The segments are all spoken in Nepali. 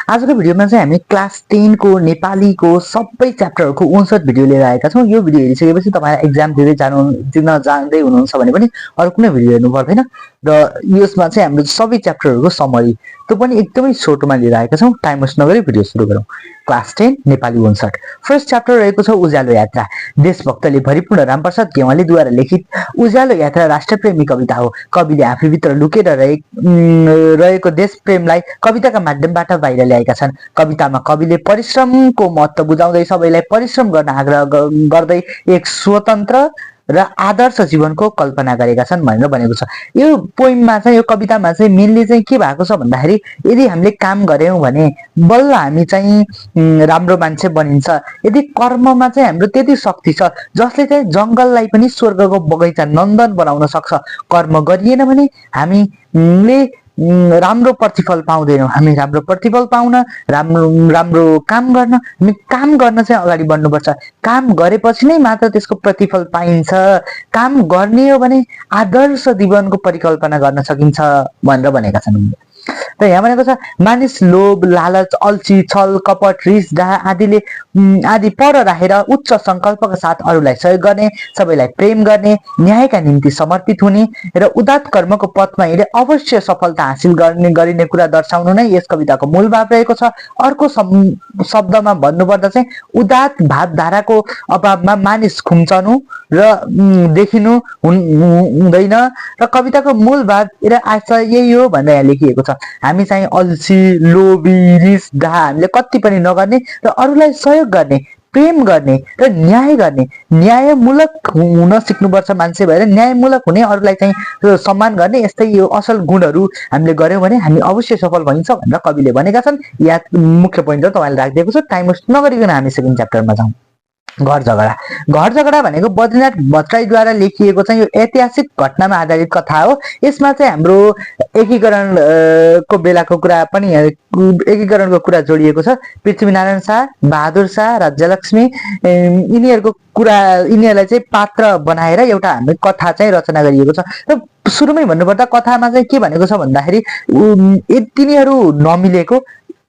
आजको भिडियोमा चाहिँ हामी क्लास 10 को नेपालीको सबै च्याप्टरहरुको 59 भिडियो लिएर आएका छौं। यो भिडियो हेरिसकेपछि तपाईहरु एक्जाम दिन जाँदै हुनुहुन्छ भने पनि अरु कुनै भिडियो हेर्नु पर्दैन र यसमा चाहिँ हाम्रो सबै च्याप्टरहरुको समरी त्यो पनि एकदमै छोटोमा लिएर आएका छौं। टाइम वेस्ट नगरी भिडियो सुरु गरौँ। क्लास 10 नेपाली 59 फर्स्ट च्याप्टर रहेको छ उज्यालो यात्रा। देशभक्तले भरिपूर्ण रामप्रसाद गेवालीद्वारा लिखित उज्यालो यात्रा राष्ट्रप्रेमी कविता हो। कविले आफूभित्र लुकेर रहेको देशप्रेमलाई कविताका माध्यमबाट बाहिर ल्याएका छन्। कवितामा कविले परिश्रमको महत्त्व बुझाउँदै सबैलाई परिश्रम गर्न आग्रह गर्दै एक स्वतन्त्र र आदर्श जीवनको कल्पना गरेका छन् भनेर भनेको छ। यो पोइममा चाहिँ यो कवितामा चाहिँ मेनली चाहिँ के भएको छ भन्दाखेरि यदि हामीले काम गर्यौं भने बल्ल हामी चाहिँ राम्रो मान्छे बनिन्छ। यदि कर्ममा चाहिँ हाम्रो त्यति शक्ति छ जसले चाहिँ जंगललाई पनि स्वर्गको बगैँचा नन्दन बनाउन सक्छ। कर्म गरिएन भने हामीले राम्रो प्रतिफल पाउँदैनौं। हामी राम्रो प्रतिफल पाउन राम्रो काम गर्न हामी काम गर्न चाहिँ अगाडि बढ्नुपर्छ। काम गरेपछि नै मात्र त्यसको प्रतिफल पाइन्छ। काम गर्ने हो भने आदर्श जीवनको परिकल्पना गर्न सकिन्छ भनेर भनेका छन्। त यहाँ भनेको छ मानिस लोभ लालच अल्छी छल कपट रिस डाहा आदि पर राखेर उच्च संकल्पका साथ अरूलाई सहयोग गर्ने सबैलाई प्रेम गर्ने न्यायका निम्ति समर्पित हुने र उदात्त कर्मको पथमा हिँडे अवश्य सफलता हासिल गरिने कुरा दर्शाउनु नै यस कविताको मूल भाव रहेको छ। अर्को शब्दमा भन्नुपर्दा चाहिँ उदात्त भावधाराको अभावमा मानिस खुम्चनु र देखिनु हुँदैन र कविताको मूल भाव यही हो भनेर यहाँ लेखिएको छ। हामी चाहिँ अल्छी लोभी रिस डाहा हामीले कति पनि नगर्ने र अरूलाई सहयोग गर्ने प्रेम गर्ने र न्यायमूलक हुन सिक्नुपर्छ। मान्छे भएर न्यायमूलक हुने अरूलाई चाहिँ सम्मान गर्ने यस्तै यो असल गुणहरू हामीले गर्यौं भने हामी अवश्य सफल भइन्छ भनेर कविले भनेका छन्। या मुख्य पोइन्ट तपाईलाई राखिदिएको छु। टाइम वेस्ट नगरिकन हामी सेकेन्ड च्याप्टरमा जाउँ। घर झगडा भनेको बद्रीनाथ भट्टराईद्वारा लेखिएको चाहिँ यो ऐतिहासिक घटनामा आधारित कथा हो। यसमा चाहिँ हाम्रो एकीकरणको बेलाको कुरा पनि एकीकरणको कुरा जोडिएको छ। पृथ्वीनारायण शाह बहादुर शाह राज्यलक्ष्मी यिनीहरूलाई चाहिँ पात्र बनाएर एउटा हाम्रो कथा चाहिँ रचना गरिएको छ। र सुरुमै भन्नुपर्दा कथामा चाहिँ के भनेको छ भन्दाखेरि तिनीहरू नमिलेको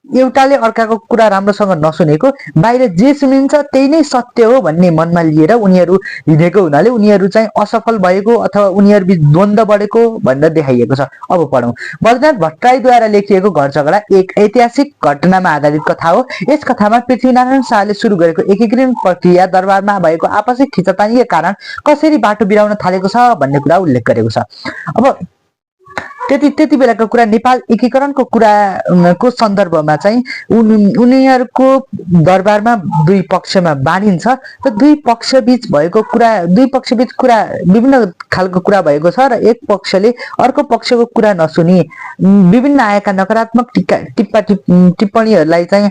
एउटाले अर्काको कुरा राम्रोसँग नसुनेको बाहिर जे सुनिन्छ त्यही नै सत्य हो भन्ने मनमा लिएर उनीहरू हिँडेको हुनाले उनीहरू चाहिँ असफल भएको अथवा उनीहरू बीच द्वन्द्व बढेको भनेर देखाइएको छ। अब पढौं। बद्रीनाथ भट्टराईद्वारा लेखिएको घर झगडा एक ऐतिहासिक घटनामा आधारित कथा हो। यस कथामा पृथ्वीनारायण शाहले सुरु गरेको एकीकरण प्रक्रिया दरबारमा भएको आपसी खिचातानीका कारण कसरी बाटो बिराउन थालेको छ भन्ने कुरा उल्लेख गरेको छ। अब त्यति बेलाको कुरा नेपाल एकीकरणको कुराको सन्दर्भमा चाहिँ उनीहरूको दरबारमा दुई पक्षमा बाँडिन्छ र दुई पक्षबीच कुरा विभिन्न खालको कुरा भएको छ र एक पक्षले अर्को पक्षको कुरा नसुनी विभिन्न आएका नकारात्मक टिप्पणीहरूलाई चाहिँ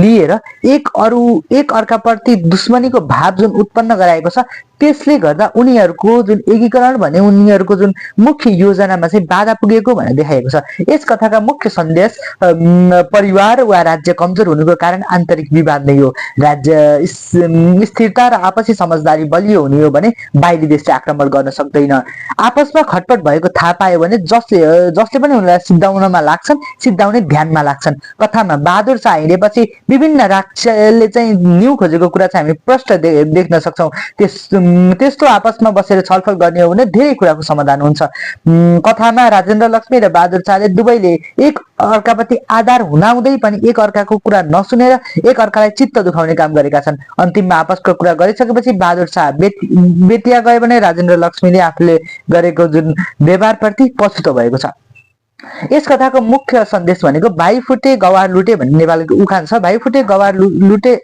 लिएर एक अर्काप्रति दुश्मनीको भाव जुन उत्पन्न गराएको छ त्यसले गर्दा उनीहरूको जुन एकीकरण भने उनीहरूको जुन मुख्य योजनामा चाहिँ बाधा पुगेको भनेर देखाएको छ। यस कथाका मुख्य सन्देश परिवार वा राज्य कमजोर हुनुको कारण आन्तरिक विवाद नै हो। राज्य स्थिरता र आपसी समझदारी बलियो हुने हो भने बाहिरी देशले आक्रमण गर्न सक्दैन। आपसमा खटपट भएको थाहा पायो भने जसले पनि उनीलाई सिद्धाउने ध्यानमा लाग्छन्। कथामा बहादुर शाह हिँडेपछि विभिन्न राज्यले चाहिँ न्यू खोजेको कुरा चाहिँ हामी प्रष्ट देख्न सक्छौं। त्यस्तो आपसमा बसेर छलफल गर्ने हो भने धेरै कुराको समाधान हुन्छ। कथामा राजेन्द्र लक्ष्मी र बहादुर शाहले दुवैले एक अर्काप्रति आधार हुनाहुँदै पनि एक अर्काको कुरा नसुनेर एक अर्कालाई चित्त दुखाउने काम गरेका छन्। अन्तिममा आपसको कुरा गरिसकेपछि बहादुर शाह बेतिया गए भने राजेन्द्र लक्ष्मीले आफूले गरेको जुन व्यवहारप्रति पछुतो भएको छ। यस कथाको मुख्य सन्देश भनेको भाइ फुटे गवार लुटे भन्ने नेपालीको उखान छ। भाइ फुटे गवार लुटे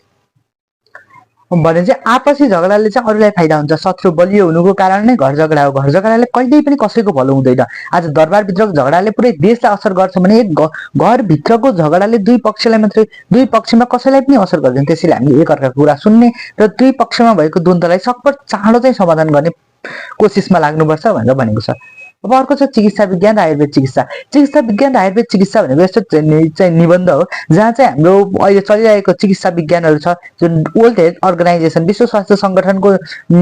भने चाहिँ आपसी झगडाले चाहिँ अरूलाई फाइदा हुन्छ। शत्रु बलियो हुनुको कारण नै घर झगडा हो। घर झगडाले कहिल्यै पनि कसैको भलो हुँदैन। आज दरबारभित्रको झगडाले पुरै देशलाई असर गर्छ भने एक घरभित्रको झगडाले दुई पक्षमा कसैलाई पनि असर गर्दैन। त्यसैले हामीले एक अर्काको कुरा सुन्ने र दुई पक्षमा भएको द्वन्द्वलाई सकभर चाँडो चाहिँ समाधान गर्ने कोसिसमा लाग्नुपर्छ भनेर भनेको छ। अब अर्को छ चिकित्सा विज्ञान र आयुर्वेद चिकित्सा विज्ञान र आयुर्वेद चिकित्सा भनेको यस्तो चाहिँ निबन्ध हो जहाँ चाहिँ हाम्रो अहिले चलिरहेको चिकित्सा विज्ञानहरू छ। जुन वर्ल्ड हेल्थ अर्गनाइजेसन विश्व स्वास्थ्य संगठनको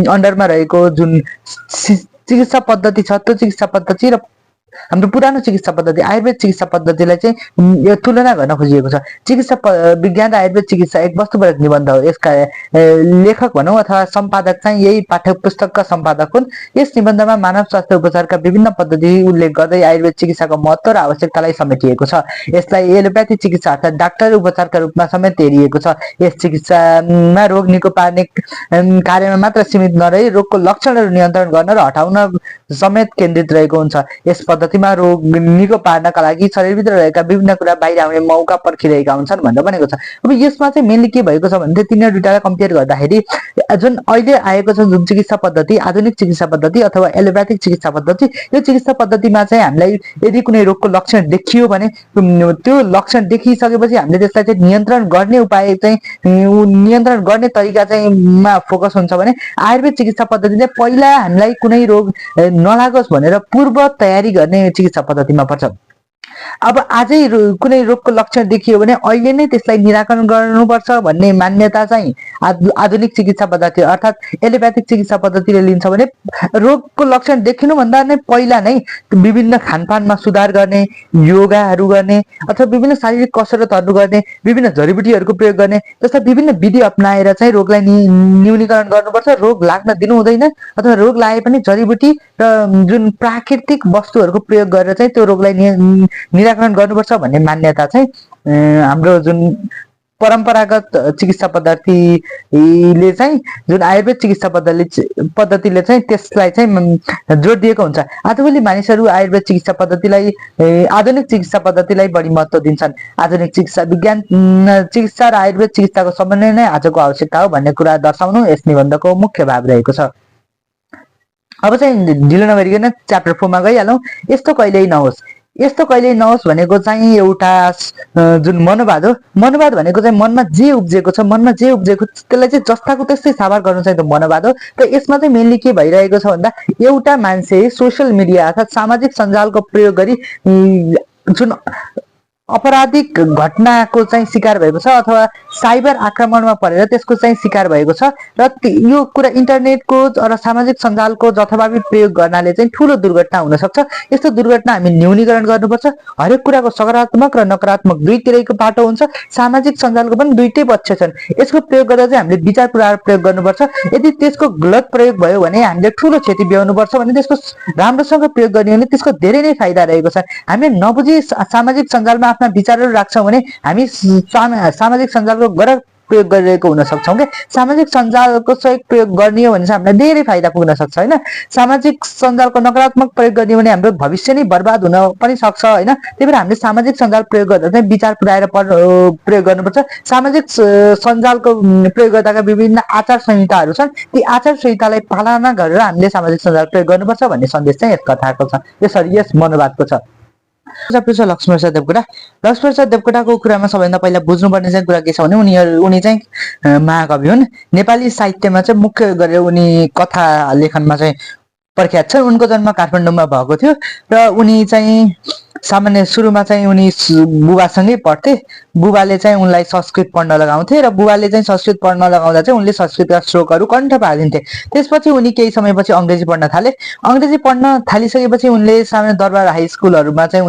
अन्डरमा रहेको जुन चिकित्सा पद्धति छ त्यो चिकित्सा पद्धति र हाम्रो पुरानो चिकित्सा पद्धति आयुर्वेद चिकित्सा पद्धतिलाई चाहिँ यो तुलना गर्न खोजिएको छ। चिकित्सा विज्ञान र आयुर्वेद चिकित्सा एक वस्तुपरक निबन्ध हो। यसका लेखक भनौँ अथवा सम्पादक चाहिँ यही पाठ्य पुस्तकका सम्पादक हुन्। यस निबन्धमा मानव स्वास्थ्य उपचारका विभिन्न पद्धति उल्लेख गर्दै आयुर्वेद चिकित्साको महत्त्व र आवश्यकतालाई समेटिएको छ। यसलाई एलोप्याथी चिकित्सा अर्थात् डाक्टर उपचारका रूपमा समेत हेरिएको छ। यस चिकित्सामा रोग निको पार्ने कार्यमा मात्र सीमित नरही रोगको लक्षणहरू नियन्त्रण गर्न र हटाउन समेत केन्द्रित रहेको हुन्छ। यस पद्धतिमा रोग निको पार्नका लागि शरीरभित्र रहेका विभिन्न कुरा बाहिर आउने मौका पर्खिरहेका हुन्छन् भनेर भनेको छ। अब यसमा चाहिँ मेनली के भएको छ भने तिनीहरू दुईटालाई कम्पेयर गर्दाखेरि जुन अहिले आएको छ जुन चिकित्सा पद्धति आधुनिक चिकित्सा पद्धति अथवा एलोप्याथिक चिकित्सा पद्धति, यो चिकित्सा पद्धतिमा चाहिँ हामीलाई यदि कुनै रोगको लक्षण देखियो भने त्यो लक्षण देखिसकेपछि हामीले त्यसलाई चाहिँ नियन्त्रण गर्ने उपाय चाहिँ नियन्त्रण गर्ने तरिका चाहिँ मा फोकस हुन्छ भने आयुर्वेद चिकित्सा पद्धतिले पहिला हामीलाई कुनै रोग नलागोस् भनेर पूर्व तयारी गर्ने चिकित्सा पद्धतिमा पर्छ। अब आजै कुनै रोगको लक्षण देखियो भने अहिले नै त्यसलाई निराकरण गर्नुपर्छ भन्ने मान्यता चाहिँ आधुनिक चिकित्सा पद्धति अर्थात् एलोप्याथिक चिकित्सा पद्धतिले लिन्छ भने रोगको लक्षण देखिनुभन्दा नै पहिला नै विभिन्न खानपानमा सुधार गर्ने, योगाहरू गर्ने अथवा विभिन्न शारीरिक कसरतहरू गर्ने, विभिन्न जडीबुटीहरूको प्रयोग गर्ने जस्ता विभिन्न विधि अपनाएर चाहिँ रोगलाई न्यूनीकरण गर्नुपर्छ। रोग लाग्न दिनु हुँदैन अथवा रोग लागे पनि जडीबुटी र जुन प्राकृतिक वस्तुहरूको प्रयोग गरेर चाहिँ त्यो रोगलाई निराकरण गर्नुपर्छ भन्ने मान्यता चाहिँ हाम्रो जुन परम्परागत चिकित्सा पद्धतिले चाहिँ जुन आयुर्वेद चिकित्सा पद्धतिले चाहिँ त्यसलाई चाहिँ जोड दिएको हुन्छ। आजभोलि मानिसहरू आयुर्वेद चिकित्सा पद्धतिलाई आधुनिक चिकित्सा पद्धतिलाई बढी महत्त्व दिन्छन्। आधुनिक चिकित्सा विज्ञान चिकित्सा र आयुर्वेद चिकित्साको समन्वय नै आजको आवश्यकता हो भन्ने कुरा दर्शाउनु यस निबन्धको मुख्य भाव रहेको छ। अब चाहिँ ढिलो नगरिकन च्याप्टर 4 मा गइहालौँ। यस्तो कहिल्यै नहोस्। यस्तो कहिल्यै नहोस् भनेको चाहिँ एउटा जुन मनोवाद हो। मनोवाद भनेको चाहिँ मनमा जे उब्जेको छ त्यसलाई चाहिँ जस्ताको त्यस्तै साभार गर्नु चाहिँ त्यो मनोवाद हो। र यसमा चाहिँ मेनली के भइरहेको छ भन्दा एउटा मान्छे सोसियल मिडिया अर्थात् सामाजिक सञ्जालको प्रयोग गरी जुन अपराधिक घटनाको चाहिँ शिकार भएको छ अथवा साइबर आक्रमणमा परेर त्यसको चाहिँ शिकार भएको छ र यो कुरा इन्टरनेटको र सामाजिक सञ्जालको जथाभावी प्रयोग गर्नाले चाहिँ ठूलो दुर्घटना हुन सक्छ। यस्तो दुर्घटना हामी न्यूनीकरण गर्नुपर्छ। हरेक कुराको सकारात्मक र नकारात्मक दुईतिरैको पाटो हुन्छ। सामाजिक सञ्जालको पनि दुईटै पक्ष छन्। यसको प्रयोग गर्दा चाहिँ हामीले विचार पुर्याएर प्रयोग गर्नुपर्छ। यदि त्यसको गलत प्रयोग भयो भने हामीले ठूलो क्षति ब्याउनुपर्छ भने त्यसको राम्रोसँग प्रयोग गर्ने भने त्यसको धेरै नै फाइदा रहेको छ। हामीले नबुझी सामाजिक सञ्जालमा आफ्ना विचारहरू राख्छौँ भने हामी सामाजिक सञ्जालको गलत प्रयोग गरिरहेको हुन सक्छौँ। क्या सामाजिक सञ्जालको सही प्रयोग गर्ने हो भने चाहिँ हामीलाई धेरै फाइदा पुग्न सक्छ होइन। सामाजिक सञ्जालको नकारात्मक प्रयोग गर्ने भने हाम्रो भविष्य नै बर्बाद हुन पनि सक्छ होइन। त्यही भएर हामीले सामाजिक सञ्जाल प्रयोग गर्दा चाहिँ विचार पुर्याएर प्रयोग गर्नुपर्छ। सामाजिक सञ्जालको प्रयोग गर्दाका विभिन्न आचार संहिताहरू छन्। ती आचार संहितालाई पालना गरेर हामीले सामाजिक सञ्जाल प्रयोग गर्नुपर्छ भन्ने सन्देश चाहिँ यस कथाको छ, यस मनोवादको छ। लक्ष्मणप्रसाद देवकोटा। लक्ष्मणप्रसाद देवकोटाको कुरामा सबैभन्दा पहिला बुझ्नुपर्ने चाहिँ कुरा के छ भने उनी चाहिँ महाकवि हुन्। नेपाली साहित्यमा चाहिँ मुख्य गरेर उनी कथा लेखनमा चाहिँ प्रख्यात छन्। उनको जन्म काठमाडौँमा भएको थियो र उनी चाहिँ सामान्य सुरुमा चाहिँ उनी बुबासँगै पढ्थे। बुबाले चाहिँ उनलाई संस्कृत पढ्न लगाउँथे र बुबाले चाहिँ संस्कृत पढ्न लगाउँदा चाहिँ उनले संस्कृतका श्लोकहरू कण्ठ पारिदिन्थे। त्यसपछि उनी केही समयपछि अङ्ग्रेजी पढ्न थाले। अङ्ग्रेजी पढ्न थालिसकेपछि उनले सामान्य दरबार हाई स्कुलहरूमा चाहिँ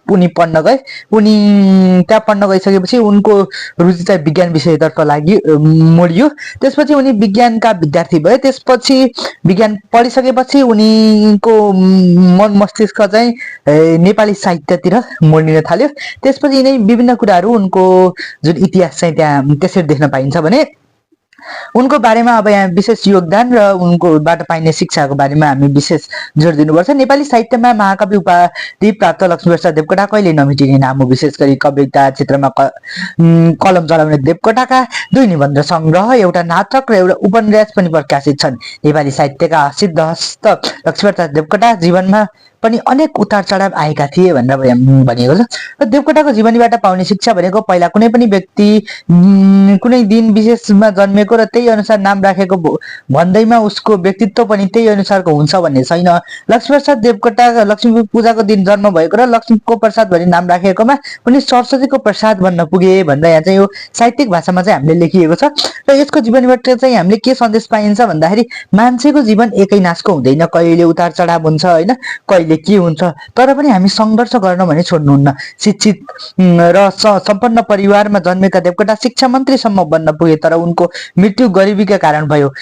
उनी पढ्न गए। उनी त्यहाँ पढ्न गइसकेपछि उनको रुचि चाहिँ विज्ञान विषयतर्फ मोडियो। त्यसपछि उनी विज्ञानका विद्यार्थी भए। त्यसपछि विज्ञान पढिसकेपछि उनीको मन मस्तिष्क चाहिँ नेपाली साहित्यतिर मोडिन थाल्यो। त्यसपछि यिनै विभिन्न कुराहरू उनको जुन इतिहास चाहिँ त्यहाँ त्यसरी देख्न पाइन्छ भने उनको बारेमा अब यहाँ विशेष योगदान र उनकोबाट पाइने शिक्षाको बारेमा हामी विशेष जोड दिनुपर्छ। नेपाली साहित्यमा महाकवि उपाधि प्राप्त लक्ष्मणप्रसाद देवकोटा कहिले नमेटिने नाम हो। विशेष गरी कविता क्षेत्रमा कलम चलाउने देवकोटाका 2 निबन्ध सङ्ग्रह, एउटा नाटक र एउटा उपन्यास पनि प्रकाशित छन्। नेपाली साहित्यका सिद्ध हस्त लक्ष्मणप्रसाद देवकोटा जीवनमा पनि अनेक उतार चढाव आएका थिए भनेर भनिएको छ। र देवकोटाको जीवनीबाट पाउने शिक्षा भनेको पहिला कुनै पनि व्यक्ति कुनै दिन विशेषमा जन्मेको र त्यही अनुसार नाम राखेको भन्दैमा उसको व्यक्तित्व पनि त्यही अनुसारको हुन्छ भन्ने छैन। लक्ष्मणप्रसाद देवकोटा लक्ष्मी पूजाको दिन जन्म भएको र लक्ष्मीको प्रसाद भनी नाम राखेकोमा उनी सरस्वतीको प्रसाद भन्न पुगे भन्दा यहाँ चाहिँ यो साहित्यिक भाषामा चाहिँ हामीले लेखिएको छ। र यसको जीवनीबाट चाहिँ हामीले के सन्देश पाइन्छ भन्दाखेरि मान्छेको जीवन एकै नासको हुँदैन। कहिले उतार चढाव हुन्छ होइन, कहिले कहिले के हुन्छ, तर पनि हामी सङ्घर्ष गर्न भने छोड्नुहुन्न। शिक्षित र सम्पन्न परिवारमा जन्मेका देवकोटा शिक्षा मन्त्रीसम्म बन्न पुगे, तर उनको मृत्यु गरिबीका कारण भयो।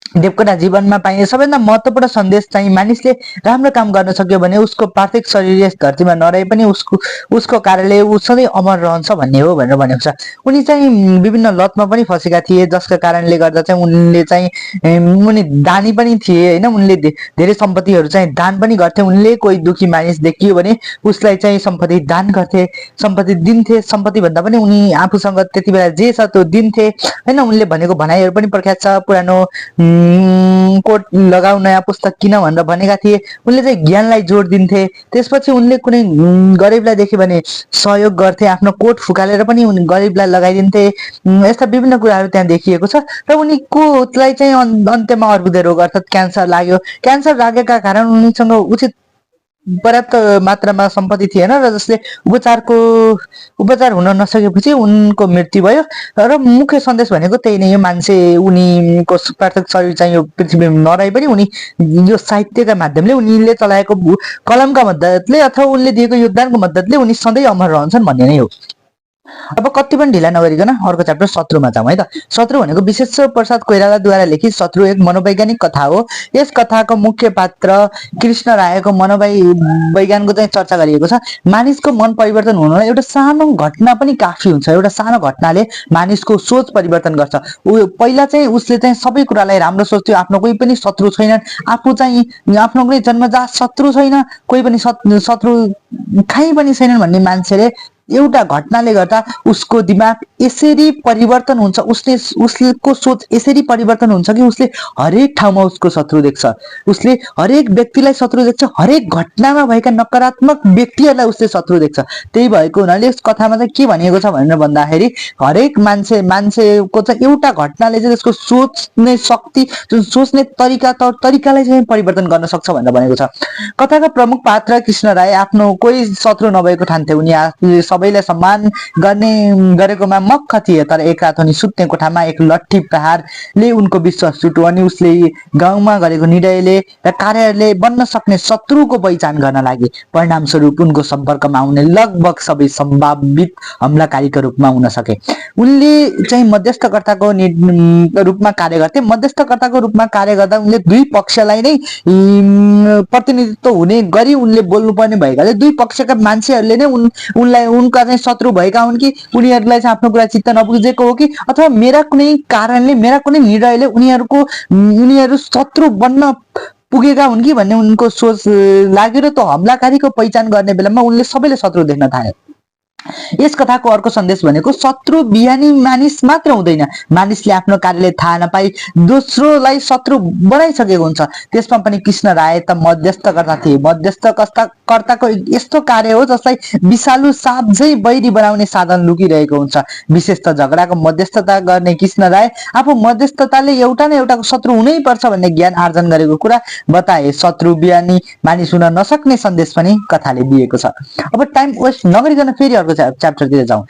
देवकोटा जीवनमा पाइने सबैभन्दा महत्त्वपूर्ण सन्देश चाहिँ मानिसले राम्रो काम गर्न सक्यो भने उसको पार्थिव शरीर यस धरतीमा नरहे पनि उसको कार्यले ऊ सधैँ अमर रहन्छ भन्ने हो भनेर भनेको छ। उनी चाहिँ विभिन्न लतमा पनि फँसेका थिए, जसका कारणले गर्दा चाहिँ उनले चाहिँ उनी दानी पनि थिए होइन। उनले धेरै सम्पत्तिहरू चाहिँ दान पनि गर्थे। उनले कोही दुखी मानिस देखियो भने उसलाई चाहिँ सम्पत्ति दान गर्थे, सम्पत्ति दिन्थे। सम्पत्ति भन्दा पनि उनी आफूसँग त्यति बेला जे छ त्यो दिन्थे होइन। उनले भनेको भनाइहरू पनि प्रख्यात छ। पुरानो कोट लगाऊ नयाँ पुस्तक किन भनेर भनेका थिए। उनले चाहिँ ज्ञानलाई जोड दिन्थे। त्यसपछि उनले कुनै गरिबलाई देख्यो भने सहयोग गर्थे, आफ्नो कोट फुकालेर पनि उनी गरिबलाई लगाइदिन्थे। यस्ता विभिन्न कुराहरू त्यहाँ देखिएको छ। र उनीकोलाई चाहिँ अन्त्यमा अर्बुदे रोग अर्थात् क्यान्सर लाग्यो। क्यान्सर लागेका कारण उनीसँग उचित पर्याप्त मात्रामा सम्पत्ति थिएन र जसले उपचार हुन नसकेपछि उनको मृत्यु भयो। र मुख्य सन्देश भनेको त्यही नै हो। मान्छे उनीको पार्थिव शरीर चाहिँ यो पृथ्वीमा नरहे पनि उनी यो साहित्यका माध्यमले उनीले चलाएको कलमका मद्दतले अथवा उनले दिएको योगदानको मद्दतले उनी सधैँ अमर रहन्छन् भन्ने नै हो। अब कति पनि ढिला नगरिकन अर्को च्याप्टर शत्रुमा जाउँ है त। शत्रु भनेको विश्वेश्वर प्रसाद कोइरालाद्वारा लिखित शत्रु एक मनोवैज्ञानिक कथा हो। यस कथाको मुख्य पात्र कृष्ण रायको मनोवैज्ञानको चाहिँ चर्चा गरिएको छ। मानिसको मन परिवर्तन हुन एउटा सानो घटना पनि काफी हुन्छ। एउटा सानो घटनाले मानिसको सोच परिवर्तन गर्छ। पहिला चाहिँ उसले चाहिँ सबै कुरालाई राम्रो सोच्थ्यो, आफ्नो कोही पनि शत्रु छैनन्, आफू चाहिँ आफ्नो कुनै जन्मजात शत्रु छैन, कोही पनि शत्रु कहीँ पनि छैनन् भन्ने मान्छेले एउटा घटनाले गर्दा उसको दिमाग यसरी परिवर्तन हुन्छ, उसको सोच यसरी परिवर्तन हुन्छ कि उसले हरेक ठाउँमा उसको शत्रु देख्छ, उसले हरेक व्यक्तिलाई शत्रु देख्छ, हरेक घटनामा भएका नकारात्मक व्यक्तिहरूलाई उसले शत्रु देख्छ। त्यही भएको हुनाले यस कथामा चाहिँ के भनिएको छ भनेर भन्दाखेरि हरेक मान्छेको चाहिँ एउटा घटनाले चाहिँ त्यसको सोच्ने शक्ति, जुन सोच्ने तरिकालाई चाहिँ परिवर्तन गर्न सक्छ भनेर भनेको छ। कथाका प्रमुख पात्र कृष्ण राय आफ्नो कोही शत्रु नभएको ठान्थे। उनी सबैलाई सम्मान गरेकोमा मक्ख थिए, तर एक रात उनी सुत्ने कोठामा एक लट्ठी प्रहारले उनको विश्वास छुट्यो अनि उसले गाउँमा गरेको निर्णयले र कार्यले बन्न सक्ने शत्रुको पहिचान गर्न लागे। परिणामस्वरूप उनको सम्पर्कमा आउने लगभग सबै सम्भावित हमलाकारीको रूपमा हुन सके। उनले चाहिँ मध्यस्थकर्ताको रूपमा कार्य गर्थे। मध्यस्थकर्ताको रूपमा कार्य गर्दा उनले दुई पक्षलाई नै प्रतिनिधित्व हुने गरी उनले बोल्नुपर्ने भएकाले दुई पक्षका मान्छेहरूले नै उनलाई उनका चाहिँ शत्रु भएका हुन् कि उनीहरूलाई चाहिँ आफ्नो कुरा चित्त नबुझेको हो कि अथवा मेरा कुनै कारणले, मेरा कुनै निर्णयले उनीहरू शत्रु बन्न पुगेका हुन् कि भन्ने उनको सोच लाग्यो र त्यो हमलाकारीको पहिचान गर्ने बेलामा उनले सबैले शत्रु देख्न थाले। यस कथाको अर्को सन्देश भनेको शत्रु बिहानी मानिस मात्र हुँदैन, मानिसले आफ्नो कार्यले थाहा नपाई दोस्रोलाई शत्रु बनाइसकेको हुन्छ। त्यसमा पनि कृष्ण राय त मध्यस्थकर्ता थिए। मध्यस्थकर्ताको यस्तो कार्य हो जसलाई विषालु साप झै बैरी बनाउने साधन लुकिरहेको हुन्छ। विशेष त झगडाको मध्यस्थता गर्ने कृष्ण राय आफू मध्यस्थताले एउटा न एउटाको शत्रु हुनै पर्छ भन्ने ज्ञान आर्जन गरेको कुरा बताए। शत्रु बिहानी मानिस हुन नसक्ने सन्देश पनि कथाले दिएको छ। अब टाइम वेस्ट नगरिकन फेरि अर्को च्याप्टरतिर जाउँ।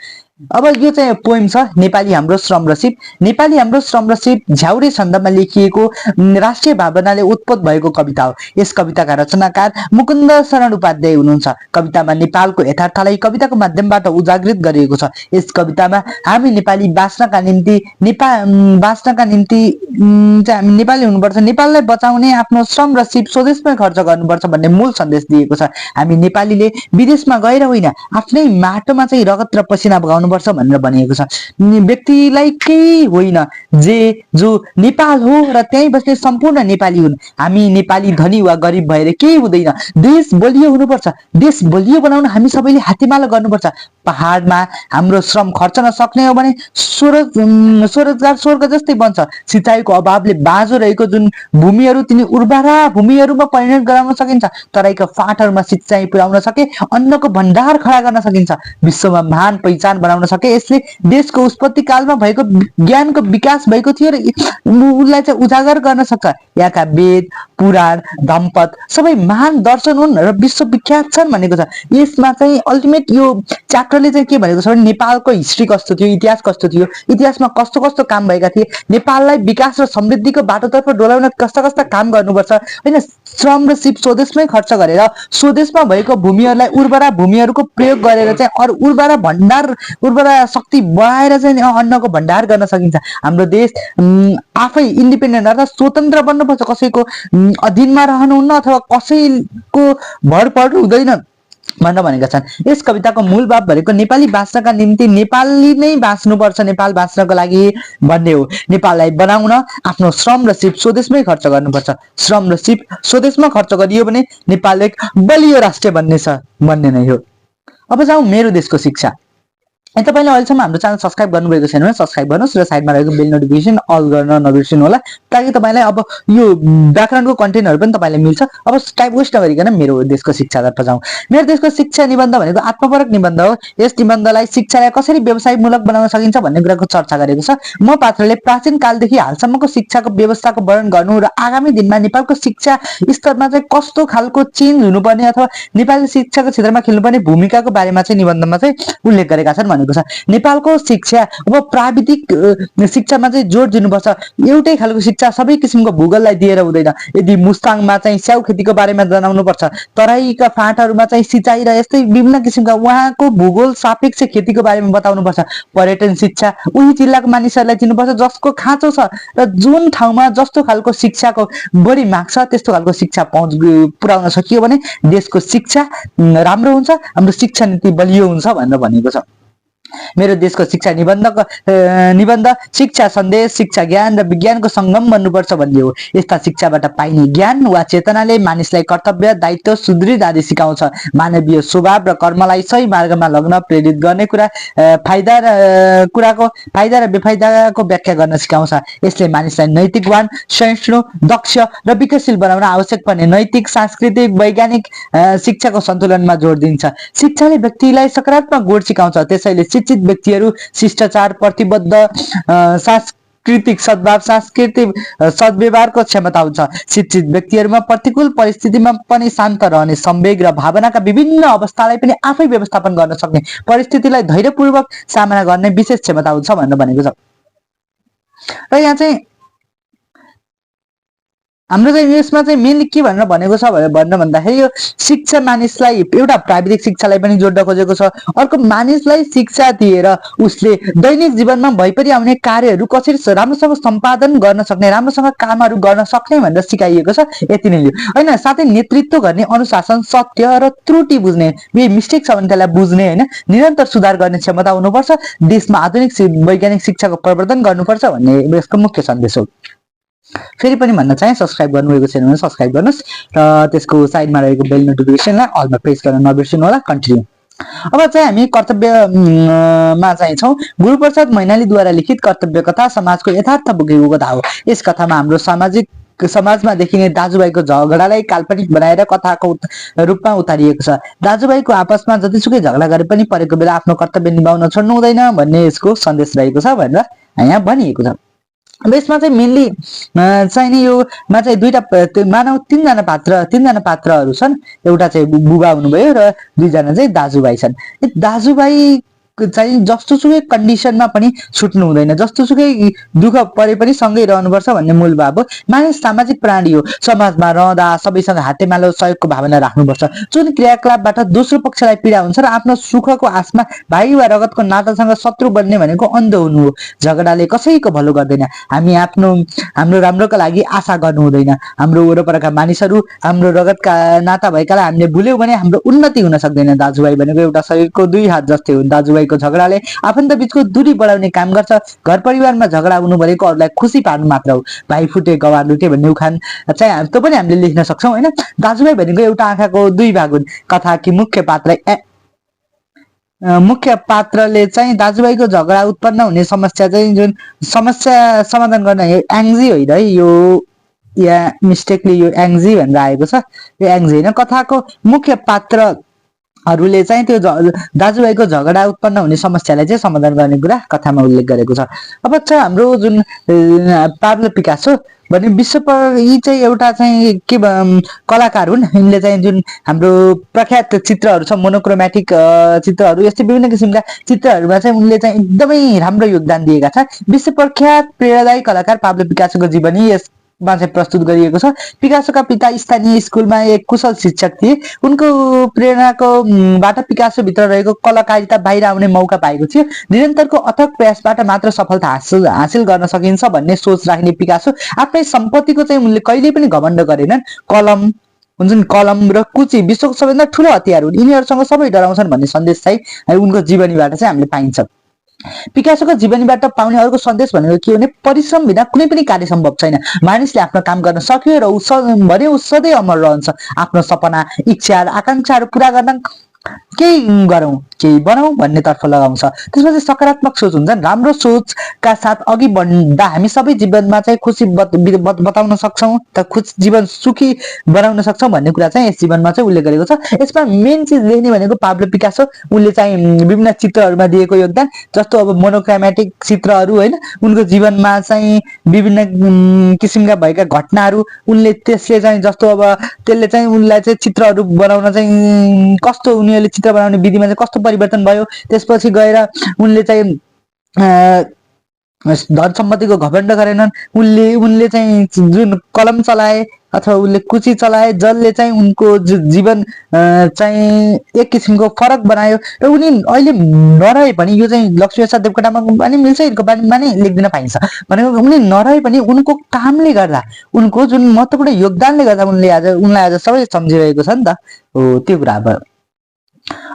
अब यो चाहिँ पोइम छ नेपाली हाम्रो श्रम र सिप। नेपाली हाम्रो श्रम र सिप झ्याउरे छन्दमा लेखिएको राष्ट्रिय भावनाले उत्पन्न भएको कविता हो। यस कविताका रचनाकार मुकुन्द शरण उपाध्याय हुनुहुन्छ। कवितामा नेपालको यथार्थलाई कविताको माध्यमबाट उजागृत गरिएको छ। यस कवितामा हामी नेपाली बाँच्नका निम्ति चाहिँ हामी नेपाली हुनुपर्छ, नेपाललाई बचाउने आफ्नो श्रम र सिप स्वदेशमै खर्च गर्नुपर्छ भन्ने मूल सन्देश दिएको छ। हामी नेपालीले विदेशमा गएर होइन, आफ्नै माटोमा चाहिँ रगत र पसिना बगाउनु पर्छ भनेर भनिएको छ। व्यक्तिलाई केही होइन, जो नेपाल हो र त्यहीँ बस्ने सम्पूर्ण नेपाली हुन्। हामी नेपाली धनी वा गरिब भएर केही हुँदैन। देश बलियो हुनुपर्छ। देश बलियो बनाउन हामी सबैले हातेमालो गर्नुपर्छ। पहाडमा हाम्रो श्रम खर्च नसक्ने हो भने स्वरोजगार स्वर्ग जस्तै बन्छ। सिँचाइको अभावले बाँझो रहेको जुन भूमिहरू तिनी उर्वरा भूमिहरूमा परिणत गराउन सकिन्छ। तराईका फाँटहरूमा सिँचाइ पुर्याउन सके अन्नको भण्डार खडा गर्न सकिन्छ। विश्वमा महान पहिचान बनाउन बनाउन सके। यसले देशको उत्पत्ति कालमा भएको ज्ञानको विकास भएको थियो र उसलाई चाहिँ उजागर गर्न सक्छ। यहाँका वेद पुराण धम्पत सबै महान दर्शन हुन् र विश्वविख्यात छन् भनेको छ। यसमा चाहिँ अल्टिमेट यो च्याप्टरले चाहिँ के भनेको छ भने नेपालको हिस्ट्री कस्तो थियो, इतिहास कस्तो थियो, इतिहासमा कस्तो कस्तो काम भएका थिए, नेपाललाई विकास र समृद्धिको बाटोतर्फ डोलाउन कस्ता कस्ता काम गर्नुपर्छ होइन। श्रम र सिप स्वदेशमै खर्च गरेर स्वदेशमा भएको भूमिहरूलाई उर्वरा भूमिहरूको प्रयोग गरेर चाहिँ अरू उर्वरा शक्ति बढाएर चाहिँ अन्नको भण्डार गर्न सकिन्छ। हाम्रो देश आफै इन्डिपेन्डेन्ट अर्थात् स्वतन्त्र बन्नुपर्छ, कसैको अधीनमा रहनुहुन्न अथवा कसैको भर पर्नु हुँदैन भनेर भनेका छन्। यस कविताको मूल भाव भनेको नेपाली बाँच्नका निम्ति नेपाली नै बाँच्नुपर्छ, नेपाल बाँच्नको लागि भन्ने हो। नेपाललाई बनाउन आफ्नो श्रम र सिप स्वदेशमै खर्च गर्नुपर्छ। श्रम र सिप स्वदेशमा खर्च गरियो भने नेपाल एक बलियो राष्ट्र बन्ने नै हो। अब जाउँ मेरो देशको शिक्षा। तपाईले अहिलेसम्म हाम्रो च्यानल सब्स्क्राइब गर्नुभएको छैन भने सब्स्क्राइब गर्नुहोस् र साइडमा रहेको बेल नोटिफिकेसन अल गर्न नबिर्सिनु होला, ताकि तपाईलाई अब यो व्याकरणको कन्टेन्टहरु पनि तपाईलाई मिल्छ। अब टाइम वेस्ट नगरिकन मेरो देशको शिक्षातर्फ जाउँ। मेरो देशको शिक्षा निबन्ध भनेको आत्मपरक निबन्ध हो। यस निबन्धलाई शिक्षालाई कसरी व्यवसायमूलक बनाउन सकिन्छ भन्ने कुराको चर्चा गरेको छ। म पात्रले प्राचीन कालदेखि हालसम्मको शिक्षाको व्यवस्थाको वर्णन गर्नु र आगामी दिनमा नेपालको शिक्षा स्तरमा चाहिँ कस्तो खालको चेन्ज हुनुपर्ने अथवा नेपाली शिक्षाको क्षेत्रमा खेल्नुपर्ने भूमिकाको बारेमा चाहिँ निबन्धमा चाहिँ उल्लेख गरेका छन् भनेको छ। नेपालको शिक्षा अब प्राविधिक शिक्षामा चाहिँ जोड दिनुपर्छ। एउटै खालको शिक्षा सबै किसिमको भूगोललाई दिएर हुँदैन। यदि मुस्ताङमा चाहिँ स्याउ खेतीको बारेमा जनाउनु पर्छ, तराईका फाँटहरूमा चाहिँ सिँचाइ र यस्तै विभिन्न किसिमका उहाँको भूगोल सापेक्ष खेतीको बारेमा बताउनु पर्छ। पर्यटन शिक्षा उही जिल्लाको मानिसहरूलाई दिनुपर्छ जसको खाँचो छ र जुन ठाउँमा जस्तो खालको शिक्षाको बढी माग छ त्यस्तो खालको शिक्षा पहुँच पुर्याउन सकियो भने देशको शिक्षा राम्रो हुन्छ, हाम्रो शिक्षा नीति बलियो हुन्छ भनेर भनेको छ। मेरो देशको शिक्षा निबन्ध शिक्षा सन्देश, शिक्षा ज्ञान र विज्ञानको संगम बन्नुपर्छ भन्ने हो। यस्ता शिक्षाबाट पाइने ज्ञान वा चेतनाले मानिसलाई कर्तव्य दायित्व सुदृढ आदि सिकाउँछ। मानवीय स्वभाव र कर्मलाई सही मार्गमा लग्न प्रेरित गर्ने फाइदा र बेफाइदाको व्याख्या गर्न सिकाउँछ। यसले मानिसलाई नैतिकवान, सहिष्णु, दक्ष र विकासशील बनाउन आवश्यक पर्ने नैतिक, सांस्कृतिक, वैज्ञानिक शिक्षाको सन्तुलनमा जोड दिन्छ। शिक्षाले व्यक्तिलाई सकारात्मक गुण सिकाउँछ। त्यसैले शिक्षित व्यक्तिहरू शिष्टाचार, प्रतिबद्ध, सांस्कृतिक सद्भाव, सांस्कृतिक सद्व्यवहारको क्षमता हुन्छ। शिक्षित व्यक्तिहरूमा प्रतिकूल परिस्थितिमा पनि शान्त रहने, संवेग र भावनाका विभिन्न अवस्थालाई पनि आफै व्यवस्थापन गर्न सक्ने, परिस्थितिलाई धैर्यपूर्वक सामना गर्ने विशेष क्षमता हुन्छ भनेर भनेको छ। र यहाँ चाहिँ हाम्रो चाहिँ यसमा चाहिँ मेनली के भनेर भनेको छ भनेर भन्दाखेरि यो शिक्षा मानिसलाई एउटा प्राविधिक शिक्षालाई पनि जोड्न खोजेको छ। अर्को मानिसलाई शिक्षा दिएर उसले दैनिक जीवनमा भइपरि आउने कार्यहरू कसरी राम्रोसँग सम्पादन गर्न सक्ने, राम्रोसँग कामहरू गर्न सक्ने भनेर सिकाइएको छ। यति नै हो होइन। साथै नेतृत्व गर्ने, अनुशासन, सत्य र त्रुटि बुझ्ने, यही मिस्टेक छ भने त्यसलाई बुझ्ने होइन, निरन्तर सुधार गर्ने क्षमता हुनुपर्छ। देशमा आधुनिक वैज्ञानिक शिक्षाको प्रवर्धन गर्नुपर्छ भन्ने यसको मुख्य सन्देश हो। फेरि पनि भन्न चाहे सब्स्क्राइब गर्नुभएको छैन भने सब्स्क्राइब गर्नुहोस् र त्यसको साइडमा रहेको बेल नोटिफिकेसनलाई अलमा प्रेस गर्न नबिर्सिनु होला। कन्टिन्यू। अब चाहिँ हामी कर्तव्यमा चाहिँ छौँ। गुरुप्रसाद मैनालीद्वारा लिखित कर्तव्य कथा समाजको यथार्थ बोकेको कथा हो। यस कथामा हाम्रो समाजमा देखिने दाजुभाइको झगडालाई काल्पनिक बनाएर कथाको रूपमा उतारिएको छ। दाजुभाइको आपसमा जतिसुकै झगडा गरे पनि परेको बेला आफ्नो कर्तव्य निभाउन छोड्नु हुँदैन भन्ने यसको सन्देश रहेको छ भनेर यहाँ भनिएको छ। अब यसमा चाहिँ मेनली चाहिँ नि योमा चाहिँ मानव तीनजना पात्रहरू छन्। एउटा चाहिँ बुबा हुनुभयो र दुईजना चाहिँ दाजुभाइ छन्। दाजुभाइ चाहिँ जस्तोसुकै कन्डिसनमा पनि छुट्नु हुँदैन, जस्तोसुकै दुःख परे पनि सँगै रहनुपर्छ भन्ने मूल भाव हो। मानिस सामाजिक प्राणी हो। समाजमा रहँदा सबैसँग हातेमालो सहयोगको भावना राख्नुपर्छ। जुन क्रियाकलापबाट दोस्रो पक्षलाई पीडा हुन्छ र आफ्नो सुखको आशमा भाइ वा रगतको नातासँग शत्रु बन्ने भनेको अन्ध हुनु हो। झगडाले कसैको भलो गर्दैन। हामी हाम्रो राम्रोका लागि आशा गर्नु हुँदैन। हाम्रो वरपरका मानिसहरू हाम्रो रगतका नाता भएकालाई हामीले भुल्यौँ भने हाम्रो उन्नति हुन सक्दैन। दाजुभाइ भनेको एउटा शरीरको दुई हात जस्तै हुन्। दाजुभाइ झगडाले आफन्त बीचको दूरी बढाउने काम गर्छ। घर परिवारमा झगडा हुनु भनेको अरूलाई खुसी पार्नु मात्र हो। भाइ फुटे गवार लुटे भन्ने उखान चाहिँ त्यो पनि हामीले लेख्न सक्छौँ होइन। दाजुभाइ भनेको एउटा आँखाको दुई भाग हुन्। कथा कि मुख्य पात्रले चाहिँ दाजुभाइको झगडा उत्पन्न हुने समस्या चाहिँ जुन समस्या समाधान गर्न एङ्जी होइन है, यो यहाँ मिस्टेकली यो एङ्जी भनेर आएको छ। यो एङ्जी होइन। कथाको मुख्य पात्र हरूले चाहिँ त्यो दाजुभाइको झगडा उत्पन्न हुने समस्यालाई चाहिँ समाधान गर्ने कुरा कथामा उल्लेख गरेको छ। अब चाहिँ हाम्रो जुन पाब्लो पिकासो भने यी चाहिँ एउटा चाहिँ कलाकार हुन्। यिनले चाहिँ जुन हाम्रो प्रख्यात चित्रहरू छ मोनोक्रोमेटिक चित्रहरू, यस्तै विभिन्न किसिमका चित्रहरूमा चाहिँ उनले चाहिँ एकदमै राम्रो योगदान दिएका छन्। विश्व प्रख्यात प्रेरणादायी कलाकार पाब्लो पिकासोको जीवनी यसमा चाहिँ प्रस्तुत गरिएको छ। पिकासोका पिता स्थानीय स्कुलमा एक कुशल शिक्षक थिए। उनको प्रेरणाको बाट पिकासो भित्र रहेको कलाकारिता बाहिर आउने मौका पाएको थियो। निरन्तरको अथक प्रयासबाट मात्र सफलता हासिल गर्न सकिन्छ भन्ने सोच राख्ने पिकासो आफ्नै सम्पत्तिको चाहिँ उनले कहिल्यै पनि घमण्ड गरेनन्। कलम र कुची विश्वको सबैभन्दा ठुलो हतियार हुन्, यिनीहरूसँग सबै डराउँछन् भन्ने सन्देश चाहिँ उनको जीवनीबाट चाहिँ हामीले पाइन्छ। पिकासोको जीवनीबाट पाउने अर्को सन्देश भनेको के भने परिश्रम बिना कुनै पनि कार्य सम्भव छैन। मानिसले आफ्नो काम गर्न सक्यो र ऊ सधैँ अमर रहन्छ। आफ्नो सपना, इच्छा र आकांक्षाहरू पूरा गर्न केही गरौँ केही बनाऊ भन्ने तर्फ लगाउँछ। त्यसपछि सकारात्मक सोच हुन्छन्। राम्रो सोचका साथ अघि बढ्दा हामी सबै जीवनमा चाहिँ खुसी बताउन सक्छौँ, जीवन सुखी बनाउन सक्छौँ भन्ने कुरा चाहिँ यस जीवनमा चाहिँ उल्लेख गरेको छ। यसमा मेन चिज लेख्ने भनेको पाब्लो पिकासो, उनले चाहिँ विभिन्न चित्रहरूमा दिएको योगदान, जस्तो अब मोनोक्रोमेटिक चित्रहरू होइन, उनको जीवनमा चाहिँ विभिन्न किसिमका भएका घटनाहरू उनले त्यसले चाहिँ जस्तो अब त्यसले चाहिँ उनलाई चाहिँ चित्रहरू बनाउन चाहिँ कस्तो उनीहरूले चित्र बनाउने विधिमा चाहिँ कस्तो परिवर्तन भयो। त्यसपछि गएर उनले चाहिँ धन सम्पत्तिको घमण्ड गरेनन्। उनले चाहिँ जुन कलम चलाए अथवा उनले कुची चलाए, जसले चाहिँ उनको जीवन चाहिँ एक किसिमको फरक बनायो। र उनी अहिले नरहे पनि, यो चाहिँ लक्ष्मीप्रसाद देवकोटामा पनि मिल्छ, यिनको बारेमा नै लेख्दिन पाइन्छ भनेको, उनी नरहे पनि उनको कामले गर्दा, उनको जुन महत्त्वपूर्ण योगदानले गर्दा उनलाई आज सबै सम्झिरहेको छ नि त। हो त्यो कुरा।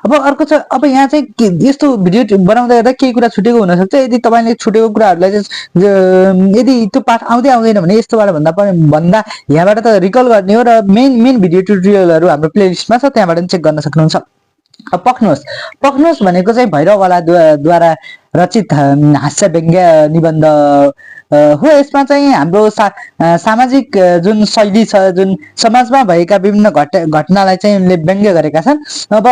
अब अर्को छ, अब यहाँ चाहिँ यस्तो भिडियो बनाउँदा गर्दा केही कुरा छुटेको हुनसक्छ। यदि तपाईँले छुटेको कुराहरूलाई चाहिँ यदि त्यो पाठ आउँदैन भने यस्तोबाट भन्दा यहाँबाट त रिकल गर्ने हो र मेन भिडियो ट्युटोरियलहरू हाम्रो प्लेलिस्टमा छ, त्यहाँबाट चेक गर्न सक्नुहुन्छ। पख्नुहोस् भनेको चाहिँ भैरववालाद्वारा रचित हास्य व्यङ्ग्य निबन्ध हो। यसमा चाहिँ हाम्रो सामाजिक जुन शैली छ, जुन समाजमा भएका विभिन्न घटनालाई चाहिँ उनले व्यङ्ग्य गरेका छन्। अब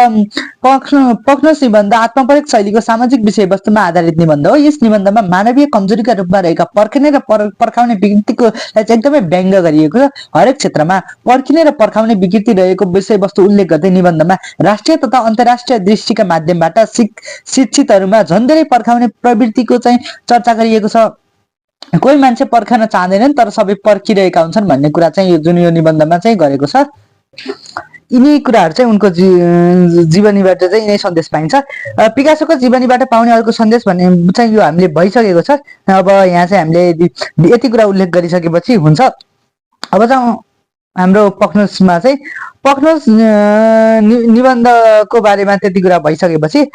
पख्नुहोस् निबन्ध आत्मपरीक्षक शैलीको सामाजिक विषयवस्तुमा आधारित निबन्ध हो। यस निबन्धमा मानवीय कमजोरीका रूपमा रहेका पर्खिने र पर्खाउने विकृतिको चाहिँ एकदमै व्यङ्ग्य गरिएको छ। हरेक क्षेत्रमा पर्खिने र पर्खाउने विकृति रहेको विषयवस्तु उल्लेख गर्दै निबन्धमा राष्ट्रिय तथा अन्तर्राष्ट्रिय दृष्टिका माध्यमबाट शिक्षितहरूमा झन् धेरै पर्खाउने प्रवृत्तिको चाहिँ चर्चा गरिएको छ। कोही मान्छे पर्खन चाहँदैनन् तर सबै पर्खिरहेका हुन्छन् भन्ने कुरा चाहिँ यो निबन्धमा चाहिँ गरेको छ। यिनी कुराहरू चाहिँ उनको जीवनीबाट चाहिँ यिनै सन्देश पाइन्छ। पिकासोको जीवनीबाट पाउने अर्को सन्देश भन्ने चाहिँ यो हामीले भइसकेको छ। अब यहाँ चाहिँ हामीले यति कुरा उल्लेख गरिसकेपछि हुन्छ। अब चाहिँ हाम्रो पख्नुहोस्मा चाहिँ पख्नुहोस् निबन्धको बारेमा त्यति कुरा भइसकेपछि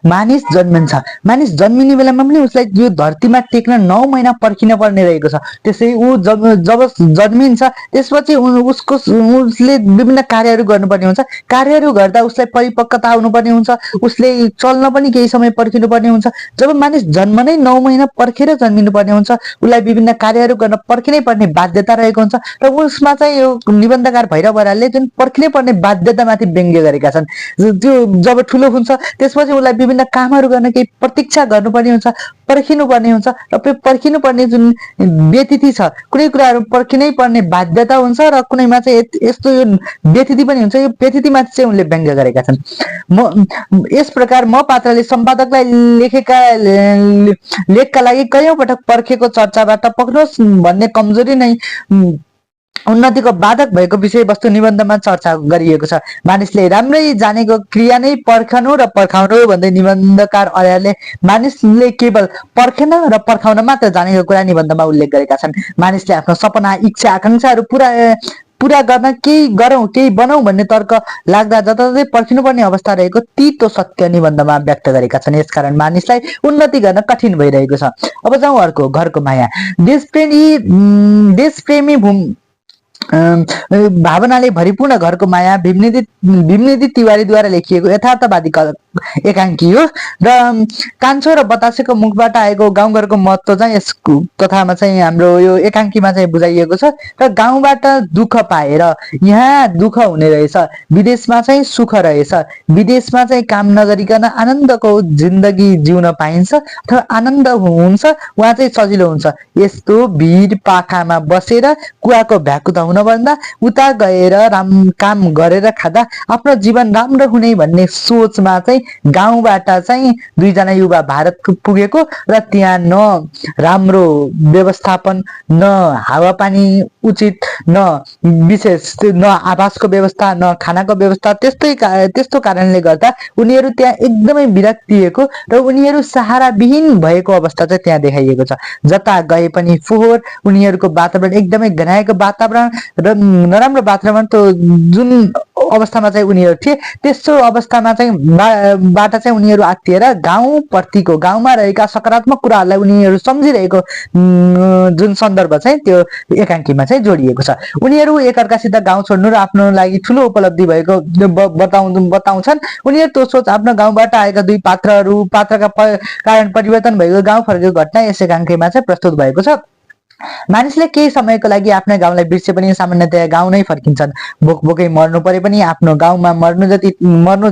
मानिस जन्मिन्छ। मानिस जन्मिने बेलामा पनि उसलाई यो धरतीमा टेक्न 9 महिना पर्खिन पर्ने रहेको छ। त्यसै ऊ जब जन्मिन्छ त्यसपछि उसले विभिन्न कार्यहरू गर्नुपर्ने हुन्छ। कार्यहरू गर्दा उसलाई परिपक्वता आउनुपर्ने हुन्छ, उसले चल्न पनि केही समय पर्खिनु पर्ने हुन्छ। जब मानिस जन्म नै 9 महिना पर्खेर जन्मिनु पर्ने हुन्छ, उसलाई विभिन्न कार्यहरू गर्न पर्खिनै पर्ने बाध्यता रहेको हुन्छ। र उसमा चाहिँ यो निबन्धकार भैरववालाले जुन पर्खिनै पर्ने बाध्यतामाथि व्यङ्ग्य गरेका छन्। त्यो जब ठुलो हुन्छ त्यसपछि उसलाई विभिन्न कामहरू गर्न केही प्रतीक्षा गर्नुपर्ने हुन्छ, पर्खिनु पर्ने हुन्छ। र पर्खिनु पर्ने जुन व्यतिथि छ, कुनै कुराहरू पर्खिनै पर्ने बाध्यता हुन्छ र कुनैमा चाहिँ यस्तो यो व्यतिथि पनि हुन्छ। यो व्यतिथिमाथि चाहिँ उनले व्यङ्ग्य गरेका छन्। यस प्रकार म पात्रले सम्पादकलाई लेखेका लेखका लागि कयौं पटक पर्खेको चर्चाबाट पख्नुहोस् भन्ने कमजोरी नै उन्नतिको बाधक भएको विषयवस्तु निबन्धमा चर्चा गरिएको छ। मानिसले राम्रै जानेको क्रिया नै पर्खनु र पर्खाउनु भन्दै निबन्धकार आर्यले मानिसले केवल पर्खेन र पर्खाउन मात्र जानेको कुरा निबन्धमा उल्लेख गरेका छन्। मानिसले आफ्नो सपना, इच्छा, आकांक्षाहरू पूरा गर्न केही गरौँ केही बनाऊ भन्ने तर्क लाग्दा जताततै पर्खिनुपर्ने अवस्था रहेको तीतो सत्य निबन्धमा व्यक्त गरेका छन्। यसकारण मानिसलाई उन्नति गर्न कठिन भइरहेको छ। अब जाउँ अर्को, घरको माया। देशप्रेमी अम, भावनाले भरिपूर्ण घरको माया भीमनिधि तिवारीद्वारा लेखिएको यथार्थवादी एकाङ्की हो र कान्छो र बतासेको मुखबाट आएको गाउँघरको महत्त्व चाहिँ यस कथामा चाहिँ हाम्रो यो एकाङ्कीमा चाहिँ बुझाइएको छ र गाउँबाट दुःख पाएर यहाँ दुःख हुने रहेछ, विदेशमा चाहिँ सुख रहेछ, विदेशमा चाहिँ काम नगरिकन आनन्दको जिन्दगी जिउन पाइन्छ अथवा आनन्द हुन्छ, उहाँ चाहिँ सजिलो हुन्छ। यस्तो भिड पाखामा बसेर कुवाको भ्याकुता हुनभन्दा उता गएर काम गरेर खाँदा आफ्नो जीवन राम्रो हुने भन्ने सोचमा चाहिँ गाउँबाट चाहिँ दुईजना युवा भारत पुगेको र त्यहाँ न राम्रो व्यवस्थापन, न हावापानी उचित, न विशेष न आवासको व्यवस्था, न खानाको व्यवस्था, त्यस्तो कारणले गर्दा उनीहरू त्यहाँ एकदमै विरक्तिएको र उनीहरू सहाराविहीन भएको अवस्था चाहिँ त्यहाँ देखाइएको छ। जता गए पनि फोहोर, उनीहरूको वातावरण एकदमै घनाएको वातावरण र नराम्रो वातावरण, त जुन अवस्थामा चाहिँ उनीहरू थिए त्यस्तो अवस्थामा चाहिँ बाट चाहिँ उनीहरू आत्तिएर गाउँप्रतिको, गाउँमा रहेका सकारात्मक कुराहरूलाई उनीहरू सम्झिरहेको जुन सन्दर्भ चाहिँ त्यो एकाङ्कीमा चाहिँ जोडिएको छ। उनीहरू एकअर्कासित गाउँ छोड्नु र आफ्नो लागि ठुलो उपलब्धि भएको बताउँछन्। उनीहरू त्यो सोच आफ्नो गाउँबाट आएका दुई पात्रका कारण परिवर्तन भएको गाउँ फर्केको घटना यस एकाङ्कीमा चाहिँ प्रस्तुत भएको छ। मानिसले केही समयको लागि आफ्नो गाउँलाई बिर्से पनि सामान्यतया गाउँ नै फर्किन्छन्। भोकै मर्नु परे पनि आफ्नो गाउँमा मर्नु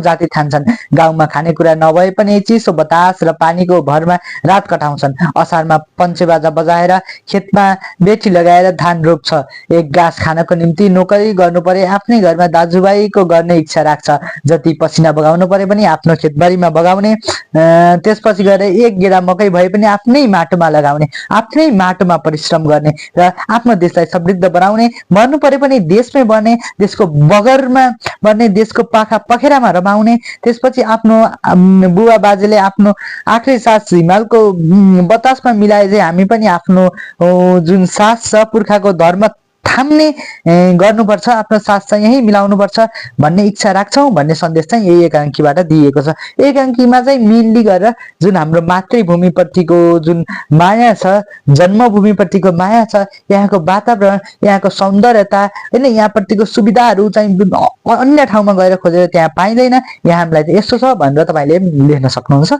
जाति ठान्छन्। गाउँमा खानेकुरा नभए पनि चिसो बतास र पानीको भरमा रात कटाउँछन्। असारमा पञ्चेबाजा बजाएर खेतमा बेठी लगाएर धान रोप्छ। एक गाँस खानको निम्ति नोकरी गर्नु परे आफ्नै घरमा दाजुभाइको गर्ने इच्छा राख्छ। जति पसिना बगाउनु परे पनि आफ्नो खेतबारीमा बगाउने, त्यसपछि गएर एक गेडा मकै भए पनि आफ्नै माटोमा लगाउने, आफ्नै माटोमा परिश्रम गर्ने र आफ्नो देशलाई समृद्ध बनाउने, मर्नु परे पनि देशमै बर्ने, देशको बगरमा बर्ने, देशको पाखा पखेरामा रमाउने। त्यसपछि आफ्नो बुवा बाजेले आफ्नो आखिरी सास हिमालको बतासमा मिलाए चाहिँ हामी पनि आफ्नो जुन सास छ पुर्खाको धर्म थाम्ने गर्नुपर्छ, आफ्नो सास चाहिँ यही मिलाउनुपर्छ भन्ने इच्छा राख्छौँ भन्ने सन्देश चाहिँ यही एकाङ्कीबाट दिएको छ। एकाङ्कीमा चाहिँ मेनली गरेर जुन हाम्रो मातृभूमिप्रतिको जुन माया छ, जन्मभूमिप्रतिको माया छ, यहाँको वातावरण, यहाँको सौन्दर्यता होइन, यहाँप्रतिको सुविधाहरू चाहिँ अन्य ठाउँमा गएर खोजेर त्यहाँ पाइँदैन, यहाँ हामीलाई चाहिँ यस्तो छ भनेर तपाईँले लेख्न सक्नुहुन्छ।